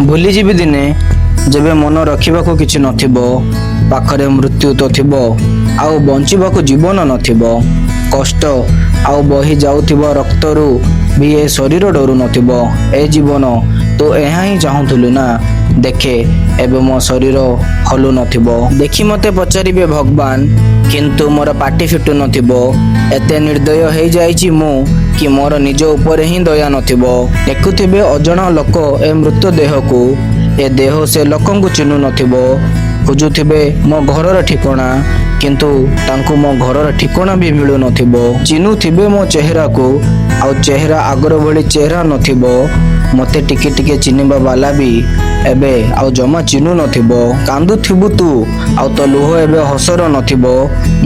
ଭୁଲିଯିବି ଦିନେ, ଯେବେ ମନ ରଖିବାକୁ କିଛି ନଥିବ। ପାଖରେ ମୃତ୍ୟୁ ତ ଥିବ, ଆଉ ବଞ୍ଚିବାକୁ ଜୀବନ ନଥିବ। କଷ୍ଟ ଆଉ ବହି ଯାଉଥିବା ରକ୍ତରୁ ବି ଏ ଶରୀର ଡରୁ ନଥିବ। ଏ ଜୀବନ, ତୁ ଏହା ହିଁ ଚାହୁଁଥିଲୁ ନା? ଦେଖେ, ଏବେ ମୋ ଶରୀର ହଲୁ ନଥିବ। ଦେଖି ମତେ ପଚାରିବେ ଭଗବାନ, କିନ୍ତୁ ମୋର ପାଟି ଫିଟୁ ନଥିବ। ଏତେ ନିର୍ଦ୍ଦୟ ହେଇଯାଇଛି ମୁଁ କି ମୋର ନିଜ ଉପରେ ହିଁ ଦୟା ନଥିବ। ଦେଖୁଥିବେ ଅଜଣା ଲୋକ ଏ ମୃତଦେହକୁ। ଏ ଦେହ ସେ ଲୋକଙ୍କୁ ଚିହ୍ନୁ ନଥିବ। ଖୋଜୁଥିବେ ମୋ ଘରର ଠିକଣା, କିନ୍ତୁ ତାଙ୍କୁ ମୋ ଘରର ଠିକଣା ବି ମିଳୁନଥିବ। ଚିହ୍ନୁଥିବେ ମୋ ଚେହେରାକୁ, ଆଉ ଚେହେରା ଆଗର ଭଳି ଚେହେରା ନଥିବ। ମତେ ଟିକେ ଟିକେ ଚିହ୍ନିବା ବାଲା ବି ଏବେ ଆଉ ଜମା ଚିହ୍ନୁ ନଥିବ। କାନ୍ଦୁଥିବୁ ତୁ, ଆଉ ତୋ ଲୁହ ଏବେ ହସର ନଥିବ।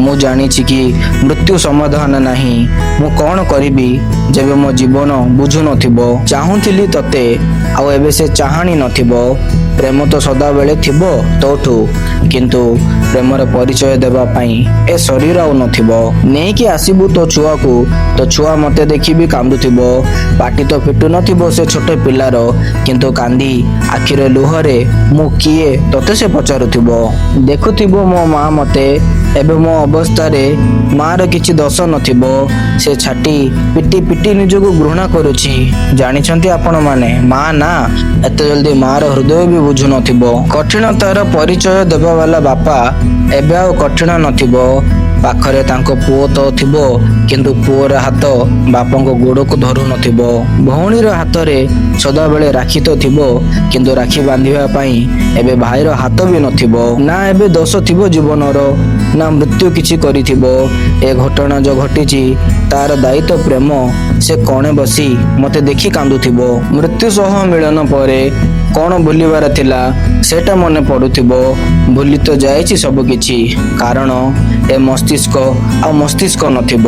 ମୁଁ ଜାଣିଛି କି ମୃତ୍ୟୁ ସମାଧାନ ନାହିଁ। ମୁଁ କଣ କରିବି, ଯେବେ ମୋ ଜୀବନ ବୁଝୁ ନଥିବ? ଚାହୁଁଥିଲି ତତେ, ଆଉ ଏବେ ସେ ଚାହାଣି ନଥିବ। ପ୍ରେମ ତ ସଦାବେଳେ ଥିବ ତୋଠୁ, କିନ୍ତୁ ପ୍ରେମର ପରିଚୟ ଦେବା ପାଇଁ ଏ ଶରୀର ଆଉ ନଥିବ। ନେଇକି ଆସିବୁ ତୋ ଛୁଆକୁ, ତୋ ଛୁଆ ମତେ ଦେଖି ବି କାନ୍ଦୁଥିବ। ପାଟି ତ ଫିଟୁ ନଥିବ ସେ ଛୋଟ ପିଲାର, କିନ୍ତୁ କାନ୍ଦି ଆଖିର ଲୁହରେ ମୁଁ କିଏ ତତେ ସେ ପଚାରୁଥିବ। ଦେଖୁଥିବ ମୋ ମା ମତେ। ଏବେ ମୋ ଅବସ୍ଥାରେ ମାର କିଛି ଦୋଷ ନଥିବ। ସେ ଛାଟି ପିଟି ପିଟି ନିଜକୁ ଘୃଣା କରୁଛି। ଜାଣିଛନ୍ତି ଆପଣମାନେ, ମା ନା ଏତେ ଜଲ୍ଦି ମାର ହୃଦୟ ବି ବୁଝୁନଥିବ। କଠିନତାର ପରିଚୟ ଦେବା ବାଲା ବାପା ଏବେ ଆଉ କଠିନ ନଥିବ। ପାଖରେ ତାଙ୍କ ପୁଅ ତ ଥିବ, କିନ୍ତୁ ପୁଅର ହାତ ବାପାଙ୍କ ଗୋଡକୁ ଧରୁ ନଥିବ। ଭଉଣୀର ହାତରେ ସଦାବେଳେ ରାକ୍ଷୀ ତ ଥିବ, କିନ୍ତୁ ରାକ୍ଷୀ ବାନ୍ଧିବା ପାଇଁ ଏବେ ଭାଇର ହାତ ବି ନଥିବ। ନା ଏବେ ଦୋଷ ଥିବ ଜୀବନର, ନା ମୃତ୍ୟୁ କିଛି କରିଥିବ। ଏ ଘଟଣା ଯୋଉ ଘଟିଛି, ତାର ଦାୟିତ୍ୱ ପ୍ରେମ। ସେ କଣେ ବସି ମତେ ଦେଖି କାନ୍ଦୁଥିବ। ମୃତ୍ୟୁ ସହ ମିଳନ ପରେ କଣ ଭୁଲିବାର ଥିଲା, ସେଟା ମନେ ପଡୁଥିବ। ଭୁଲି ତ ଯାଇଛି ସବୁ କିଛି, କାରଣ ଏ ମସ୍ତିଷ୍କ ଆଉ ମସ୍ତିଷ୍କ ନଥିବ।